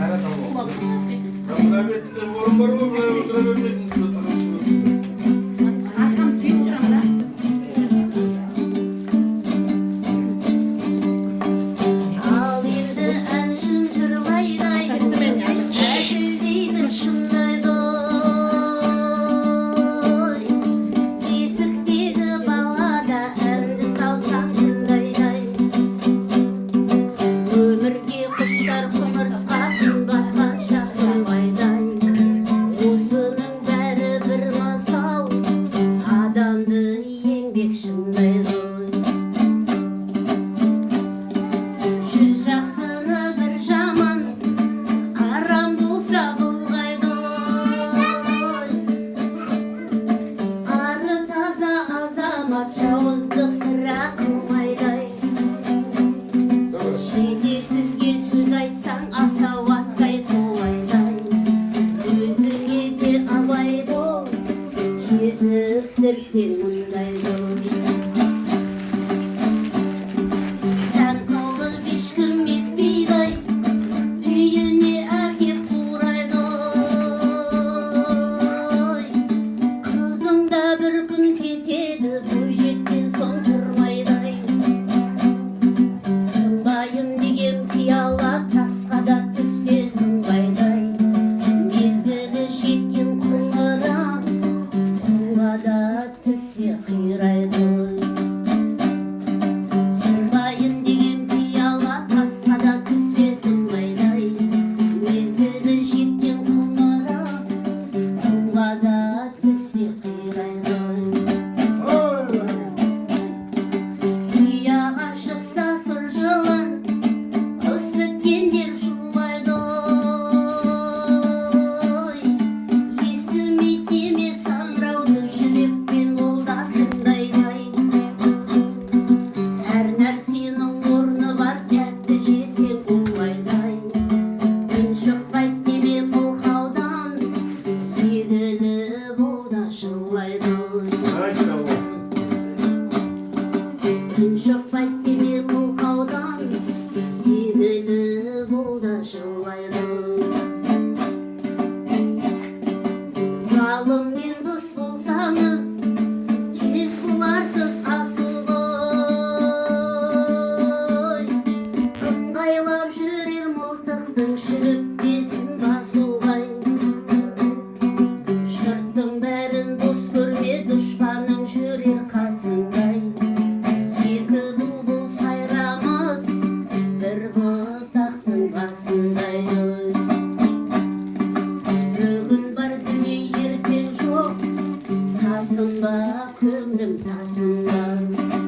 Мына бетінде орын бар ғой, былай отыра бермейтін. Арқам сүйіп отырамын да. Ал енді әншін жырлайды, әзілдейді, шындайды ой. Бесіктегі бала да әнді салсаң тыңдайды. Өмірге құштар құмырсқа күн батқанша тынбайды. Осының бәрі бір мысал, адамды еңбек шыңдайды. Жүз жақсыны бір жаман арам болса былғайды. Ары таза азамат жауыздық сірә қылмайды. Жетесізге сөз айтсаң, асау аттай тулайды. Өзіңе де абай бол, кезіктірсең мұндайды. Сән қылып ешкім етпейді, үйіне әкеп қурайды. Қызың да бір күн кетеді, бойжеткен соң тұрмайды. Сынбайын деген пиала тасқа да түссе сынбайды. Мезгілі жеткен құмыра құмға да түссе қирайды. Сынбайын деген пиала тасқа да түссе сынбайды. Мезгілі жеткен құмыра құмға да түссе қирайды. Ұяға шықса сұр жылан, құс біткендер шулайды. Естімейді деме саңырауды, жүрекпен ол да тыңдайды. Әр нәрсенің орны бар, тәтті жесең улайды. Үн шықпайды деме мылқаудан, егіліп ол да жылайды. Үн шықпайды деме мылқаудан, егіліп ол да жылайды. Залыммен дос болсаңыз, кез боларсыз асуға. Ыңғайлап жүрер мылтықтың шіріппесін басуға. Жұрттың бәрін дос көрме, дұшпаның жүрер қасыңдай. Екі бұлбұл сайрамас бір бұтақтың басындай. Бүгін бар дүние, ертең жоқ, тасынба, көңілім, тасынба.